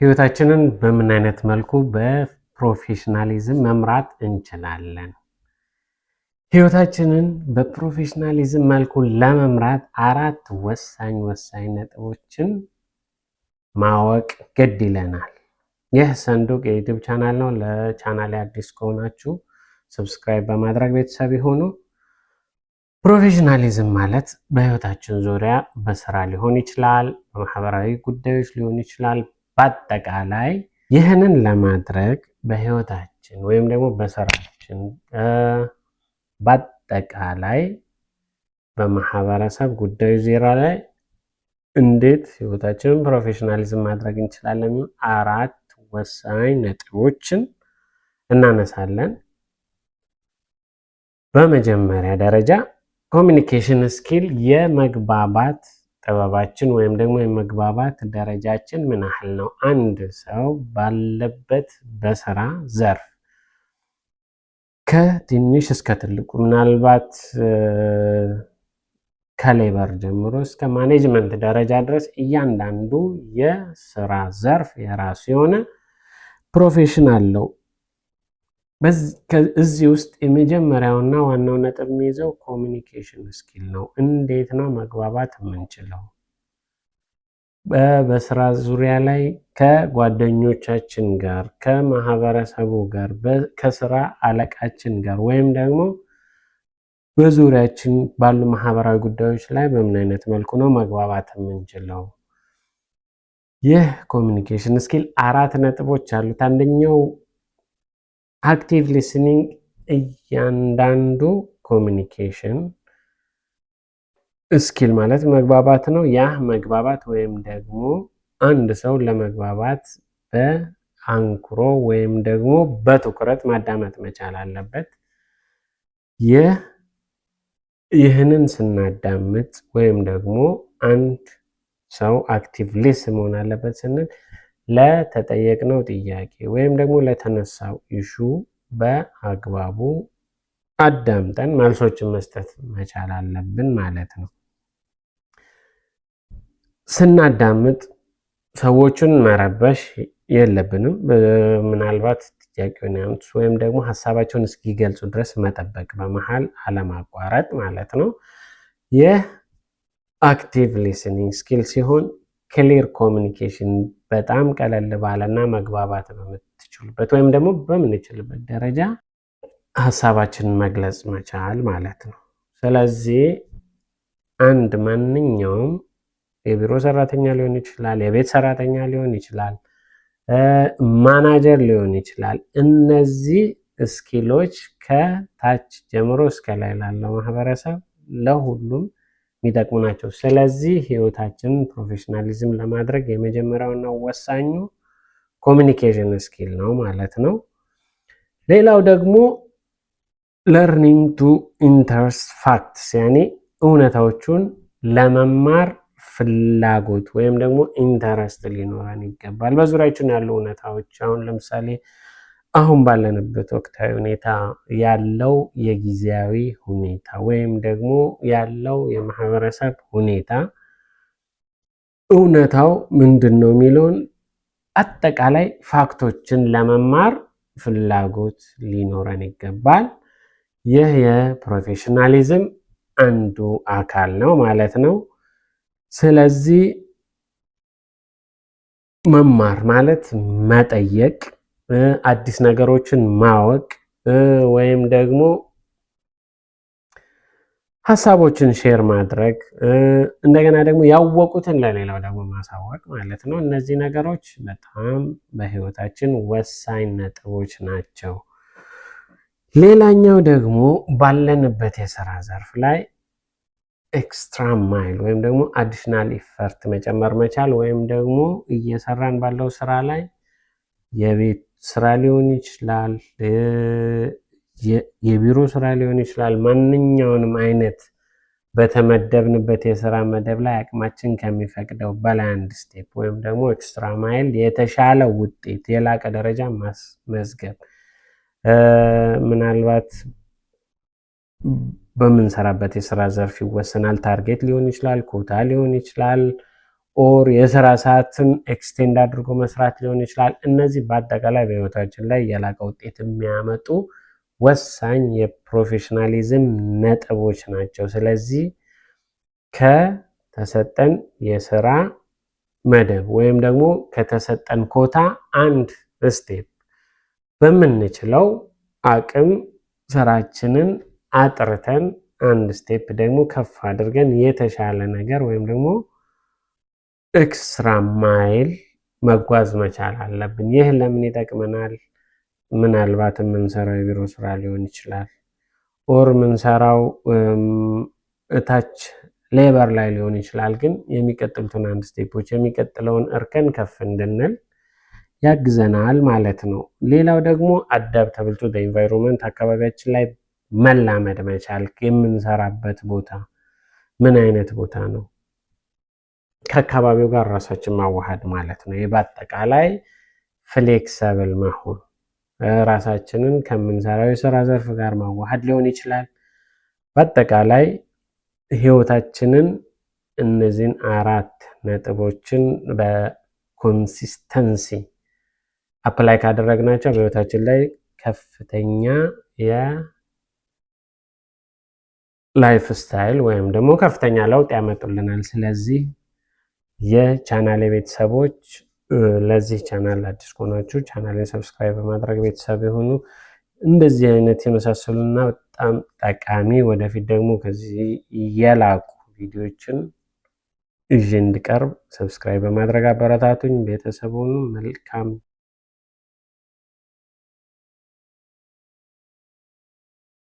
ህይወታችንን በምን አይነት መልኩ በ professionalism መምራት እንችላለን? ህይወታችንን በ professionalism መልኩ ለመምራት አራት ወሳኝ ወሳኝ ነጥቦችን ማወቅ ግድ ይለናል። ይህ ሰንዱቅ የ YouTube channel ነው። ለቻናል አዲስ ከሆናችሁ subscribe በማድረግ ቤተሰብ ይሁኑ። Professionalism ማለት በህይወታችን ዙሪያ በስራ ሊሆን ይችላል፣ በማህበራዊ ጉዳዮች ሊሆን ይችላል። በአጠቃላይ ይህንን ለማድረግ በህይወታችን ወይም ደግሞ በስራችን፣ በአጠቃላይ በማህበረሰብ ጉዳዮች ዙሪያ ላይ እንዴት ህይወታችንን professionalism ማድረግ እንችላለን? አራት ወሳኝ ነጥቦችን እናነሳለን። በመጀመሪያ ደረጃ communication skill፣ የመግባባት ጥበባችን ወይም ደግሞ የመግባባት ደረጃችን ምን ያህል ነው? አንድ ሰው ባለበት በስራ ዘርፍ ከትንሽ እስከ ትልቁ፣ ምናልባት ከ labor ጀምሮ እስከ management ደረጃ ድረስ እያንዳንዱ የስራ ዘርፍ የራሱ የሆነ profession አለው። እዚህ ውስጥ የመጀመሪያውና ዋናው ነጥብ የሚይዘው communication skill ነው። እንዴት ነው መግባባት የምንችለው? በስራ ዙሪያ ላይ ከጓደኞቻችን ጋር፣ ከማህበረሰቡ ጋር፣ ከስራ አለቃችን ጋር ወይም ደግሞ በዙሪያችን ባሉ ማህበራዊ ጉዳዮች ላይ በምን አይነት መልኩ ነው መግባባት የምንችለው? ይህ communication skill አራት ነጥቦች አሉት። አንደኛው active listening። እያንዳንዱ communication skill ማለት መግባባት ነው። ያ መግባባት ወይም ደግሞ አንድ ሰው ለመግባባት በአንክሮ ወይም ደግሞ በትኩረት ማዳመጥ መቻል አለበት። ይህንን ስናዳምጥ ወይም ደግሞ አንድ ሰው active listen መሆን አለበት ስንል ለተጠየቅነው ጥያቄ ወይም ደግሞ ለተነሳው issue በአግባቡ አዳምጠን መልሶችን መስጠት መቻል አለብን ማለት ነው። ስናዳምጥ ሰዎቹን መረበሽ የለብንም። ምናልባት ጥያቄውን ያምጡ ወይም ደግሞ ሀሳባቸውን እስኪገልጹ ድረስ መጠበቅ፣ በመሀል አለማቋረጥ ማለት ነው። ይህ active listening skill ሲሆን clear communication፣ በጣም ቀለል ባለና መግባባት በምትችሉበት ወይም ደግሞ በምንችልበት ደረጃ ሀሳባችንን መግለጽ መቻል ማለት ነው። ስለዚህ አንድ ማንኛውም የቢሮ ሰራተኛ ሊሆን ይችላል፣ የቤት ሰራተኛ ሊሆን ይችላል፣ ማናጀር ሊሆን ይችላል። እነዚህ skill ኦች ከታች ጀምሮ እስከ ላይ ላለው ማህበረሰብ ለሁሉም የሚጠቅሙ ናቸው። ስለዚህ ህይወታችንን professionalism ለማድረግ የመጀመሪያውና ወሳኙ communication skill ነው ማለት ነው። ሌላው ደግሞ learning to interest facts፣ ያኔ እውነታዎቹን ለመማር ፍላጎት ወይም ደግሞ interest ሊኖረን ይገባል። በዙሪያችን ያሉ እውነታዎች፣ አሁን ለምሳሌ አሁን ባለንበት ወቅታዊ ሁኔታ ያለው የጊዜያዊ ሁኔታ ወይም ደግሞ ያለው የማህበረሰብ ሁኔታ እውነታው ምንድን ነው የሚለውን አጠቃላይ fact ኦችን ለመማር ፍላጎት ሊኖረን ይገባል። ይህ የ professionalism አንዱ አካል ነው ማለት ነው። ስለዚህ መማር ማለት መጠየቅ፣ አዲስ ነገሮችን ማወቅ ወይም ደግሞ ሀሳቦችን share ማድረግ፣ እንደገና ደግሞ ያወቁትን ለሌላው ደግሞ ማሳወቅ ማለት ነው። እነዚህ ነገሮች በጣም በህይወታችን ወሳኝ ነጥቦች ናቸው። ሌላኛው ደግሞ ባለንበት የስራ ዘርፍ ላይ extra mile ወይም ደግሞ additional effort መጨመር መቻል ወይም ደግሞ እየሰራን ባለው ስራ ላይ የቤት ስራ ሊሆን ይችላል፣ የቢሮ ስራ ሊሆን ይችላል። ማንኛውንም አይነት በተመደብንበት የስራ መደብ ላይ አቅማችን ከሚፈቅደው በላይ አንድ step ወይም ደግሞ extra mile የተሻለ ውጤት፣ የላቀ ደረጃ ማስመዝገብ፣ ምናልባት በምንሰራበት የስራ ዘርፍ ይወሰናል። Target ሊሆን ይችላል፣ ኮታ ሊሆን ይችላል፣ Or የስራ ሰዓትን extend አድርጎ መስራት ሊሆን ይችላል። እነዚህ በአጠቃላይ በህይወታችን ላይ የላቀ ውጤት የሚያመጡ ወሳኝ የ professionalism ነጥቦች ናቸው። ስለዚህ ከተሰጠን የስራ መደብ ወይም ደግሞ ከተሰጠን ኮታ አንድ step በምንችለው አቅም ስራችንን አጥርተን አንድ step ደግሞ ከፍ አድርገን የተሻለ ነገር ወይም ደግሞ extra mile መጓዝ መቻል አለብን። ይህ ለምን ይጠቅመናል? ምናልባት የምንሰራው የቢሮ ስራ ሊሆን ይችላል፣ or የምንሰራው እታች labor ላይ ሊሆን ይችላል። ግን የሚቀጥሉትን አንድ step ኦች፣ የሚቀጥለውን እርከን ከፍ እንድንል ያግዘናል ማለት ነው። ሌላው ደግሞ adaptable to environment፣ አካባቢያችን ላይ መላመድ መቻል። የምንሰራበት ቦታ ምን አይነት ቦታ ነው? ከአካባቢው ጋር ራሳችን ማዋሃድ ማለት ነው። ይህ በአጠቃላይ flexible መሆን፣ ራሳችንን ከምንሰራው የስራ ዘርፍ ጋር ማዋሃድ ሊሆን ይችላል። በአጠቃላይ ህይወታችንን እነዚህን አራት ነጥቦችን በ consistency apply ካደረግናቸው በህይወታችን ላይ ከፍተኛ የ lifestyle ወይም ደግሞ ከፍተኛ ለውጥ ያመጡልናል። ስለዚህ የቻናሌ ቤተሰቦች፣ ለዚህ ቻናል አዲስ ከሆናችሁ ቻናሌን subscribe በማድረግ ቤተሰብ ይሁኑ። እንደዚህ አይነት የመሳሰሉና በጣም ጠቃሚ፣ ወደፊት ደግሞ ከዚህ የላቁ ቪዲዮችን ይዤ እንድቀርብ subscribe በማድረግ አበረታቱኝ። ቤተሰብ ሁኑ። መልካም።